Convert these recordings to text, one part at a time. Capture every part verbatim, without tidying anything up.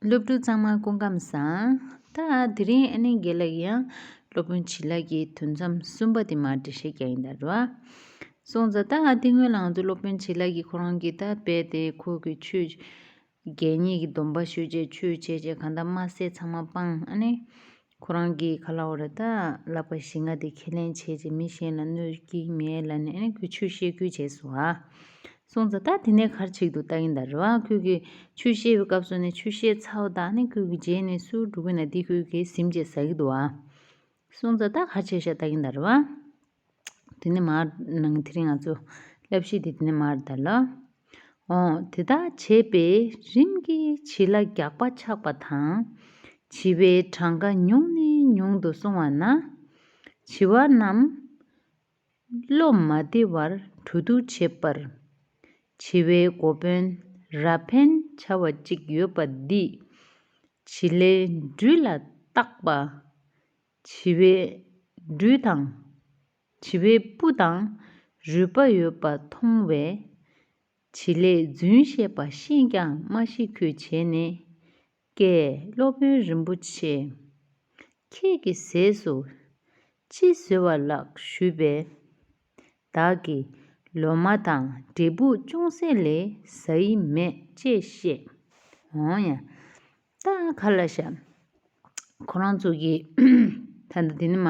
སློབ་ཕྲུག་ཚང་མ་སྐུ་ཁམས་བཟང་། ད་དེ་རིང་ཨ་ནི་རྒན་ལགས་ཀྱིས་ཡང་སློབ་དཔོན་བྱིན་རླབས་ཀྱི་དུས་མཚམས་གསུམ་པ་དེ་མར་འགྲེལ་བཤད་རྒྱག་གི་ཡིན་ད་རེད་བ། སོང་ཙང་ད་དེ་སྔོན་ལ་ང་ཚོ་སློབ་དཔོན་བྱིན་རླབས་ཀྱིས་ཁོ་རང་གི་ད་དཔེ་དེ་ཁོ་གི་ཆོས་དགེ་བསྙེན་གྱི་སྡོམ་པ་ཞུས་བྱས་ཆོས་བྱས་བྱས་གང་ལྟར་དམར་ཟས་ཚང་མ་སྤངས། ཨ་ནི་ཁོ་རང་གི་ཁ་ལ་འོ་རེད་ད། ལག་པ་བཞི་ལྔ་དེ་ཁས་ལེན་བྱས་བྱས་མི་གཞན་ལ་གནོད་ཀྱི་མེད་ལབ་ནས་ཨ་ནི་ཁོས་ཆོས་བཤད་ཁུལ་བྱས་སོང་ཨ། སོང་ཙང་ད་དེ་ནས་ག་རེ་བྱེད་ཀྱི་འདུག་ལྟ་གིན་ད་རེད་བ། ཁོས་གི་ཆོས་བཤད་པའི་སྐབས་སུ་ནས་ཆོས་བཤད་ཚར་བ་དང་ཨ་ནི་ཁོས་གི་རྗེས་ནས་སུ་འགྲོ་གི་ན་དེ་ཁོས་གི་ཟིམ་བྱས་ཟ་གི་འདུག་ཨ། སོང་ཙང་ད་ག་རེ་བྱས་ཤག་ལྟ་གིན་ད་རེད་བ། དེ་ནས་མར་ནང་དེ་རིང་ང་ཚོ་བསླབ་གཞི་དེ་དེ་ནས་མར་ད་ལ། འོ་དེ་དག་བྱས་པས་རིམ་གྱིས་བྱི་ལ་རྒྱགས་པ་ཆགས་པ་དང་། བྱི་བའི་གྲངས་ཀ་ཉུང་ནས་ཉུང་དུ་སོང་བ་ན། བྱི་བ་རྣམས་བློ་མ་བདེ་བར་གྲོས་བསྡུར་བྱེད་པར། བྱི་བའི་འགོ་དཔོན་ར་ཕན་བྱ་བ་ཅིག་ཡོད་པ་འདིས་བྱི་ལའི་སྦྲུལ་ལ་བཏགས་པ། བྱི་བའི་སྦྲུལ་དང་། བྱི་བའི་སྤུ་དང་རུས་པ་ཡོད་པ་མཐོང་བས། བྱི་ལས་རྫུན་བཤད་པ་ཤེས་ཀྱང་མ་ཤེས་ཁུལ་བྱས་ནས། ཀྱེ་སློབ་དཔོན་རིན་པོ་ཆེ། ཁྱེད་ཀྱི་ཟས་སུ་ཅི་བཟོས་པ་ལགས་ཞུས་པས། བདག་གིས་ལོ་མ་དང་འབྲས་བུ་ཅུང་ཟད་ལས་ཟ་ཡི་མེད་ཅེས་བཤད། འོང་ཡ། ད་ག་ལ་ཤ། ཁོ་རང་ཚོ་གི་ད་ལྟ་དེ་ནི་མ་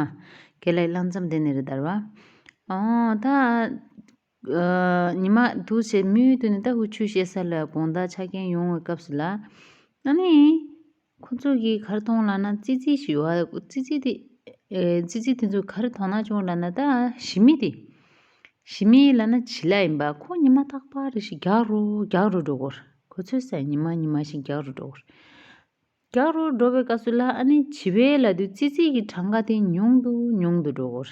རྒན་ལགས་ལྷག་མཚམས་དེ་ནི་རེད་ད་རེད་བ། འོ་ད། ཉི་མ་འདུག་བྱས་མུ་མཐུད་ནས་ད་ཧུ་ཆུ་བཤད་ས་ལ་དགོང་དག་ཆ་རྐྱེན་ཡོང་བའི་སྐབས་སུ་ལ། ཨ་ནི། ཁོ་ཚོ་གིས་ག་རེ་མཐོང་ལབ་ན་ཙི་ཙི་ཞིག་ཡོད་ཨ། ཙི་ཙི་དེ། ཨེ་ཙི་ཙི་དེ་ཚོ་ག་རེ་མཐོང་སྣང་བྱུང་ལབ་ན་ད་ཞི་མི་དེ། ཞི་མི་ལབ་ན་བྱི་ལ་ཡིན་པ། ཁོ་ཉི་མ་རྟག་པར་རེ་ཞིག་རྒྱག་རོ་རྒྱག་རོ་འགྲོ་གོ། ཁོ་ཚོས་ཟེར་ཉི་མ་ཉི་མ་ཞིག་རྒྱག་རོ་འགྲོ་གོ། རྒྱག་རོ་འགྲོ་བའི་སྐབས་སུ་ལ་ཨ་ནི་བྱི་བའི་ལབ་དུས་ཙི་ཙི་གི་གྲངས་ཀ་དེ་ཉུང་དུ་ཉུང་དུ་འགྲོ་གོ།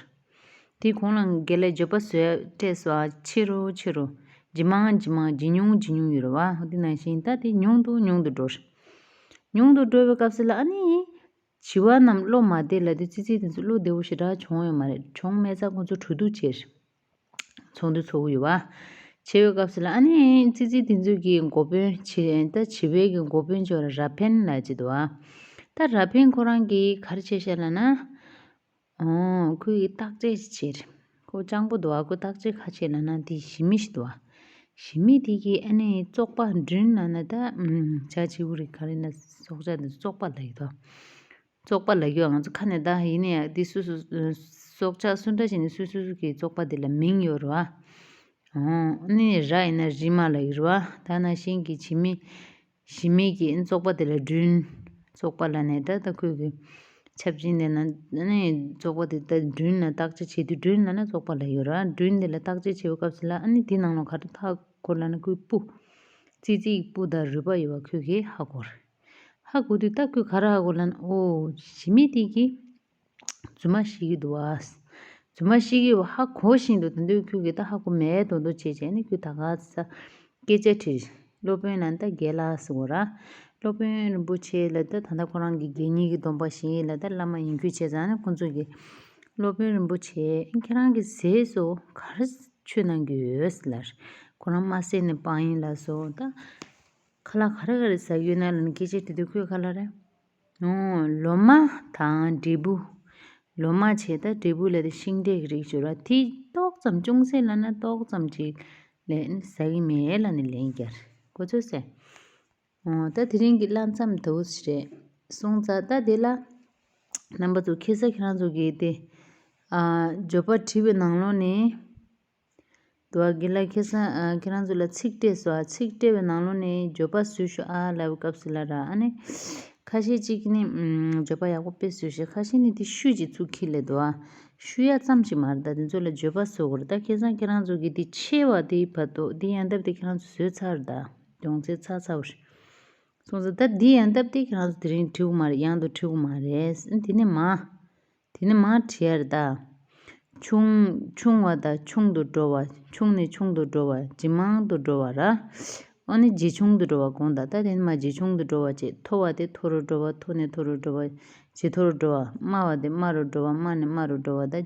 དེ་གོང་ལ་རྒན་ལགས་བརྗོད་པ་བཟོས་སྤྲད་སོ་ཨ། ཆེ་རུ་ཆེ་རུ། ཇེ་མང་ཇེ་མང་། ཇེ་ཉུང་ཇེ་ཉུང་ཡོད་རེད་བ། དེ་ནང་བཞིན་ད་དེ་ཉུང་དུ་ཉུང་དུ་འགྲོ། ཉུང་དུ་འགྲོ་བའི་སྐབས་སུ་ལ་ཨ་ནི། བྱི་བ་རྣམས་བློ་མ་བདེ་ལབ་དུས་ཙི་ཙི་དེ་ཚོ་བློ་བདེ་བོ་ཞེ་དྲག་བྱུང་ཡོད་མ་རེད། བྱུང་མེད་ཙང་ཁོ་ཚོ་གྲོས་བསྡུར་བྱས། ཚོགས་འདུ་ཚོགས་ཀྱི་ཡོད་པ། བྱེད་པའི་སྐབས་སུ་ལ་ཨ་ནི་ཙི་ཙི་དེ་ཚོ་གི་འགོ་དཔོན་བྱེད་ད་བྱི་བའི་གི་འགོ་དཔོན་ཅིག་ཡོད་ར་ར་ཕན་ལབ་ཅིག་འདུག་ཨ། ད་ར་ཕན་ཁོ་རང་གིས་ག་རེ་བྱས་ཤག་ལབ་ན། ཨོ་ཁོས་གི་བརྟག་དཔྱད་ཅིག་བྱས། ཁོ་སྤྱང་པོ་འདུག་ཨ། ཁོས་བརྟག་དཔྱད་ག་བྱས་ལབ་ན་དེ་ཞི་མི་ཞིག་འདུག་ཨ། ཞི་མི་དེ་གིས་ཨ་ནི་བཙོག་པ་སྦྲུལ་ལབ་ན་ད་བྱ་བྱིའུ་རེད་ག་རེ་ན་སྲོག་ཆགས་དེ་བཙོག་པ་ལབ་ཀྱི་འདུག་བཙོག་པ་ལབ་རྒྱུ་ང་ཚོ་ཁ་ནས་ད་ཡིན་ནའི་འདི་སུ་སུ་སྲོག་ཆགས་སུ་འདྲ་ཞིག་ནས་སུ་སུ་སུ་གི་བཙོག་པ་དེ་ལ་མིང་ཡོད་རེད་བ། ཨོ་ནི་ར་ཡིན་ན་རི་མ་ལབ་ཀྱི་རེད་བ། ད་ནང་བཞིན་གྱི་བྱི་མི་ཞི་མི་གི་བཙོག་པ་དེ་ལ་སྦྲུལ། བཙོག་པ་ལབ་ནས་ད་ད་ཁོས་གི་ཆབ་ཆེན་དེ་ན་ནི་བཙོག་པ་དེ་ད་སྦྲུལ་ན་བརྟག་དཔྱད་བྱེད་དུས་སྦྲུལ་ལབ་ན་བཙོག་པ་ལབ་ཡོད་རེད་བ། སྦྲུལ་དེ་ལ་བརྟག་དཔྱད་བྱེད་པའི་སྐབས་སུ་ལ་ཨ་ནི་དེ་ནང་ལ་ག་རེ་ཧ་གོ་ལབ་ན་ཁོའི་སྤུ། ཙི་ཙིའི་སྤུ་དང་རུས་པ་ཡོད་པ་ཁོས་གི་ཧ་གོ་རེད། ཧ་གོ་དུས་ད་ཁོས་ག་རེ་ཧ་གོ་ལབ་ན། ཨོ་ཞི་མི་དེ་གིས་རྫུན་མ་བཤད་ཀྱི་འདུག་ཨ། རྫུན་མ་བཤད་ཀྱི་ཡོད་པ་ཧ་གོ་བཞིན་དུ་ད་དུང་ཁོས་གི་ད་ཧ་གོ་མེད་མདོག་མདོག་བྱས་བྱས་ནས་ཁོས་ད་ག་ས་སྐད་ཆ་དྲིས། སློབ་དཔོན་ལབ་ན་ད་རྒན་ལགས་ཟེར་གོ་ར། སློབ་དཔོན་རིན་པོ་ཆེ་ལབ་ད་ད་ལྟ་ཁོ་རང་གི་དགེ་བསྙེན་གྱི་སྡོམ་པ་བཞེས་ལབ་ད་བླ་མ་ཡིན་ཁུལ་བྱས་ཙང་ནས་ཁོ་ཚོ་གིས་སློབ་དཔོན་རིན་པོ་ཆེ་ཁྱེད་རང་གི་ཟས་སུ་ག་རེ་མཆོད་གནང་གི་ཡོད་ལབ། ཁོ་རང་དམར་ཟས་ནས་སྤངས་ཡིན་ལབ་སོང་ད། ཁ་ལག་ག་རེ་ག་རེ་ཟ་གི་ཡོད་ན་ལབ་ནས་སྐད་ཆ་དྲིས་དུས་ཁོས་ག་ལབ་རེད། ཨོ་ལོ་མ་དང་འབྲས་བུ། ལོ་མ་བྱས་ད་འབྲས་བུ་ལབ་དེ་ཤིང་འབྲས་ཀྱི་རིགས་ཞིག་རེད་བ། དེ་ཏོག་ཙམ་ཅུང་ཟད་ལབ་ན་ཏོག་ཙམ་ཅིག་ལས་ཟ་གི་མེད་ལབ་ནས་ལན་བརྒྱབ། གོ་ཚོད་ཟེར། ཨོ་ད་དེ་རིང་གི་བླ་མཚམས་དེ་འདྲ་ཞིག་རེད། སོང་ཙང་ད་དེ་ལ་རྣམ་པ་ཚོ་ཁ་སང་ཁྱེད་རང་ཚོ་གིས་དེ་ཨ་བརྗོད་པ་བྲིས་པའི་ནང་ལོགས་ནས། དུ་བ་དགེ་ལགས་ཁ་སང་ཨ་ཁྱེད་རང་ཚོ་ལ་ཚིག་སྤྲད་སོང་ཨ། ཚིག་སྤྲད་པའི་ནང་ལོགས་ནས་བརྗོད་པ་བཟོས་ཤོག་ཨ་ལབ་པའི་སྐབས་སུ་ལ་ར་ཨ་ནི། ཁ་ཤས་ཅིག་ནི་ཨམ་བརྗོད་པ་ཡག་པོ་དཔེ་བཟོས་ཤག་ཁ་ཤས་ནི་དེ་ཤུལ་གྱི་ཚུར་ཁྱེར་སླེབས་འདུག་ཨ། ཤུལ་ཡ་ཙམ་ཞིག་མ་རེད་ད། དེ་ཚོ་ལ་བརྗོད་པ་བཟོ་དགོས་རེད་ད། ཁ་སང་ཁྱེད་རང་ཚོ་གིས་དེ་ཆེ་བ་དེ་བར་དོ་དེ་ཡང་སྟབས་དེ་ཁྱེད་རང་ཚོ་བཟོས་ཚར་རེད་ད། སྦྱོང་ཚན་ཚར་ཚར་བ་རེད། སོང་ཙང་ད་དེ་ཡང་སྟབས་དེ་ཁྱེད་རང་ཚོ་དེ་རིང་བྲིས་དགོས་མ་རེད། ཡང་དུ་བྲིས་དགོས་མ་རེད། དེ་ནས་མ། དེ་ནས་མར་བྲིས་ཡ་རེད་ད། ཆུང་། ཆུང་བ་དང་ཆུང་དུ་འགྲོ་བ། ཆུང་ནས་ཆུང་དུ་འགྲོ་བ། ཇེ་མང་དུ་འགྲོ་བ་ར། ཨོ་ནི་ཇེ་ཆུང་དུ་འགྲོ་བ་དགོངས་དག་ད་དེ་ནས་མར་ཇེ་ཆུང་དུ་འགྲོ་བ་བྱས། མཐོ་བ་དེ་མཐོ་རུ་འགྲོ་བ། མཐོ་ནས་མཐོ་རུ་འགྲོ་བ། ཇེ་མཐོ་རུ་འགྲོ་བ། དམའ་བ་དེ་དམའ་རུ་འགྲོ་བ། དམའ་ནས་དམའ་རུ་འགྲོ་བ་ད།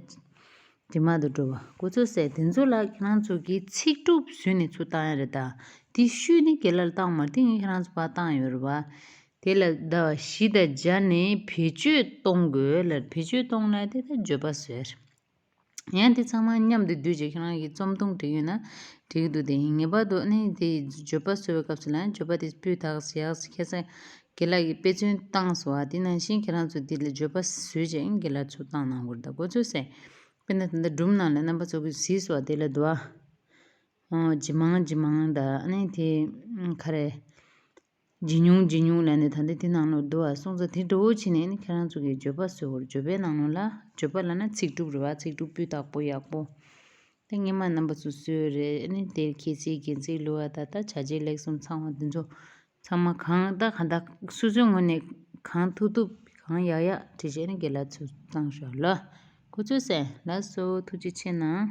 ཇེ་མང་དུ་འགྲོ་བ། གོ་ཚོད་ཟེར། དེ་ཚོ་ལ་ཁྱེད་རང་ཚོ་གིས་ཚིག་གྲུབ་བཟོས་ནས་ཚུར་བཏང་ཡ་རེད་ད། དེ་ཤུལ་ནི་རྒན་ལགས་ལ་བཏང་མ་རེད། དེ་ངས་ཁྱེད་རང་ཚོ་ཕར་བཏང་ཡོད་རེད་བ། དེ་ལ་ཟླ་བ་བཞི་དང་སྦྱར་ནས་བེད་སྤྱོད་གཏོང་དགོས་ལ། བེད་སྤྱོད་གཏོང་ལ་དེ་ད་བརྗོད་པ་བཟོས། ཡང་དེ་ཚང་མ་མཉམ་དུ་བསྡུས་བྱས་ཁྱེད་རང་གི་རྩོམ་ཐུང་བྲིས་ཡོད་ན་འགྲིག་གི་འདུག་དེ་ཡིན་ངེས་པར་དུ་ནི་དེ་བརྗོད་པ་བཟོ་བའི་སྐབས་སུ་ལ་བརྗོད་པ་དེ་སྤུས་དག་ཡག་ཁ་སང་རྒན་ལགས་ཀྱིས་དཔེ་མཚོན་བཏང་སོང་བ། དེ་ནང་བཞིན་ཁྱེད་རང་ཚོ་དེ་ལ་བརྗོད་པ་བཟོས་བྱས་རྒན་ལགས་ཚོ་བཏང་གནང་དགོས་རེད། ད་གོ་ཚོད་སེ། དཔེར་ན་ད་ལྟ་སྒྲུང་ནང་ལ་རྣམ་པ་ཚོ་གིས་གཟིགས་སོང་བ། དེ་ལ་དུ་བ། ཨོ་ཇི་མང་ཇི་མང་ད་ཨ་ནི་དེ་ཨ་ག་རེ། ཇི་ཉུང་ཇི་ཉུང་ལབ་ནས་ད་ལྟ་དེ་ནང་ལོགས་འདུག་བ། སོང་ཙང་དེ་འདྲ་བོ་བྱས་ནས་ནི་ཁྱེད་རང་ཚོ་གིས་བརྗོད་པ་བཟོ་དགོས། བརྗོད་པའི་ནང་ལོགས་ལ་བརྗོད་པ་ལབ་ན་ཚིག་གྲུབ་རེད་བ། ཚིག་གྲུབ་སྤུས་དག་པོ་ཡག་པོ། དེ་སྔོན་མ་རྣམ་པ་ཚོ་བཟོས་རེད། ཨ་ནི་དེར་ཁྱེད་ཚོའི་རྒྱན་ཚིག་བླུ་བ་ད་ལྟ་བྱ་བྱེད་ལེགས་གསུམ་ཚང་བ་དེ་ཚོ་ཚང་མ་གང་ད་གང་ད་སོ་སོའི་ངོས་ནས་གང་ཐུབ་ཐུབ་གང་ཡག་ཡག་བྲིས་བྱས་ནས་རྒན་ལགས་ཚོ་བཏང་ཤོག་ལ། གོ་ཚོད་སེ། ལགས་སོ། ཐུགས་རྗེ་ཆེ་གནང་།